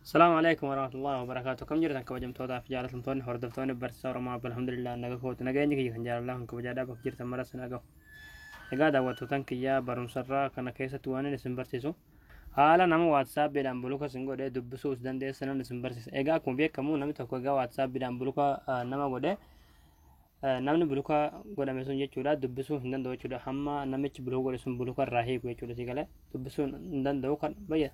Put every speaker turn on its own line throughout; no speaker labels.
Salaamu alaikum warahmatullahi wabarakaatu. Kam jirtan kabajamtootaa fi jaalatamtoonni hordoftoonni barsiisaa Oromoo Abba? Alhamdulillah, naga kootu. Nageenyi kiyya kan jaalalaa kan kabajaadhaa bakka jirtan mara sin agahu. Egaa daawwattootan kiyyaa, barumsarraa kana keessatti waan inni isin barsiisu haala nama WhatsAppiidhaan block isin godhee dubbisuu is dandeessanan isin barsiisa. Egaa akkuma beekamu namni tokko egaa WhatsAppiidhaan block nama godhee, namni block godhame sun jechuudha dubbisuu hin danda'u jechuudha. Hamma namichi block godhe sun block irraa hiiku jechuudha, si galee dubbisuu hin danda'u kan bayya.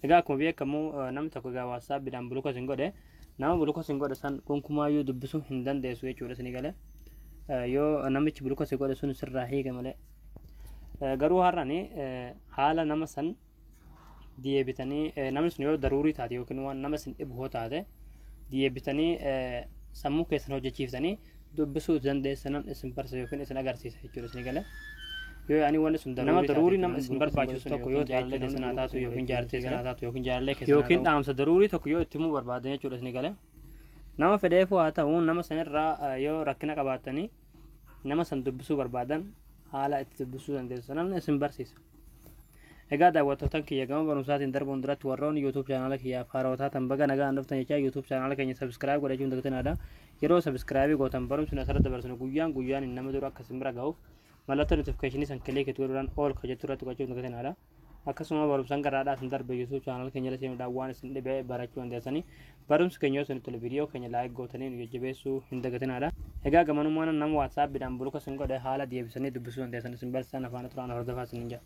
Egaa akkuma beekamu namni tokko egaa WhatsAppiidhaan block isin godhe, nama block isin godhe san gonkumaayyuu dubbisuu hin dandeessu jechuudha, isin galee, yoo namichi block si godhe sun sirraa hiike malee. Garuu har'ani haala nama san deebitanii, namni sun yoo daruurii taate yookiin waan nama isin dhibu hoo taate, deebitanii sammuu keessan hojjechiiftanii dubbisuu dandeessanan isin barsiisa yookiin isin agarsiisa jechuudha, isin galee. Yoo ani wanni sun nama daruurii nama isin barbaachisu tokko yoo ta'e, jaalallee keessan haa taatu yookiin jaartii keessan haa taatu yookiin jaalallee keessan yookiin dhaamsa daruurii tokko yoo itti himuu barbaadan jechuudha, isin galee. Nama fedheefuu haa ta'u, nama sanirraa yoo rakkina qabaatanii nama san dubbisuu barbaadan, haala itti dubbisuu dandeessu namni isin barsiisa. Egaa daawwattootan kiyya, gama barumsaatiin darbuun duratti warroonni YouTube chaanaala kiyyaaf haarawaa taatan baga nagaan dhuftan jechaa, YouTube chaanaala keenya subscribe godhachuun dagatinaa. Yeroo subscribe gootan barumsi asirratti dabarsinu guyyaan guyyaan nama dura akka isin bira gahuuf mallattoo notification san click itti godhuudhaan all ka jettu irratti gochuun dagatinaa. Akkasuma barumsaan garaadhaa isin darbe YouTube chaanaala keenya jala seenuudhaan waan isin dhibee barachuu dandeessanii. Barumsi keenya yoo isinitti tole viidiyoo keenya like gootanii nu jajjabeessuu hin dagatinaadha. Egaa gamanummaan nama WhatsAppiidhaan block isin godhe haala deebisanii dubbisuu dandeessan isin barsiisan afaan turaan hordofaa isiniin jedha.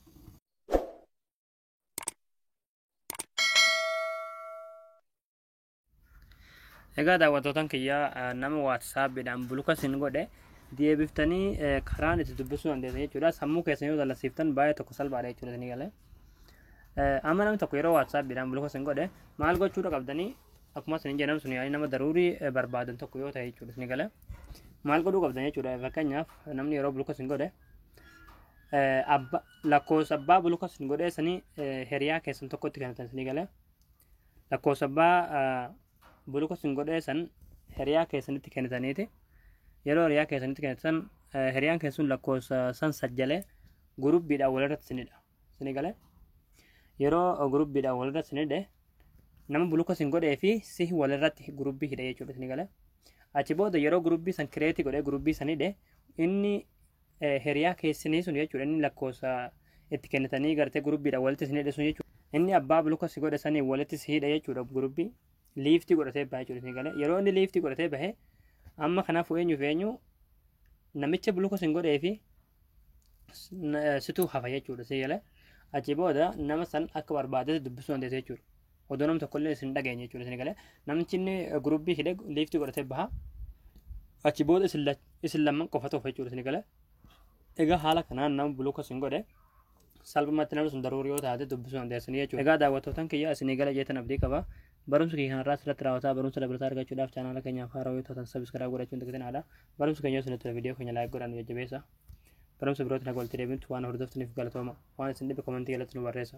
Egaa daawwattootan kiyyaa, nama WhatsAppiidhaan block isin godhe deebiftanii karaan itti dubbisuu dandeessan jechuudha. Sammuu keessan yoo dalasiiftan baay'ee tokko salphaadha jechuudha, isinii galee. Amma namni tokko yeroo WhatsAppiidhaan block isin godhe maal gochuudha qabdanii? Akkuma isin jedhamu sun yaani nama daruurii barbaadan tokko yoo ta'e jechuudha, isinii galee. Maal godhuu qabdan jechuudha? Fakkeenyaaf namni yeroo block isin godhe abba lakkoofsa abbaa block isin godhee sanii hiriyaa keessan tokkotti kennitan, isinii galee. Lakkoofsa abbaa block isin godhee san hiriyaa keessanitti kennitaniiti, yeroo hiriyaa keessanitti kennitan hiriyaan keessan lakkoofsa san sajjalee gurubbiidhaan walirratti isinidha, isinii galee. Yeroo gurubbiidhaan walirratti isinidhe nama block isin godhee fi si walirratti gurubbii hidhe jechuudha, isinii galee. Achi booda yeroo gurubbii san create godhee gurubbii san hidhe, inni hiriyaa keessanii sun jechuudha, inni lakkoofsa itti kennitanii gartee gurubbiidhaan walitti isin hidhe sun jechuudha, inni abbaa block si godhe sanii walitti si hidhe jechuudha. Gurubbii left godhatee bahe jechuudha, isin galee. Yeroo inni left godhatee bahe, amma kanaafuu eenyuuf eenyu, namicha block isin godhee fi situu hafa jechuudha, si galee. Achi booda nama san akka barbaadetti dubbisuu dandeessa jechuudha. Odoo namni tokkollee isin dhageenye jechuudha, isin galee. Namichi inni gurubbii hidhe left godhatee baha. Achi booda isin lamman qofatu hafa jechuudha, isin galee. Egaa haala kanaan nama block isin godhe salphumatti namni sun daruurii yoo taate dubbisuu dandeessanii jechuudha. Egaa daawwattootan kiyya, isinii gala jeetan abdii qaba. Barumsi kiyya kanarraa asirratti raawwataa. Barumsa dabalataa argachuudhaaf chaanaala keenyaaf haaraa yoo taatan subscribe godhachuun dagatinaa. Barumsi keenya yoo isinitti tole viidiyoo keenya like godhaan nu jajjabeessa. Barumsa birootiin haga walitti deebinutti waan hordoftaniif galatooma. Waan isin dhibe comment jalatti nu barreessa.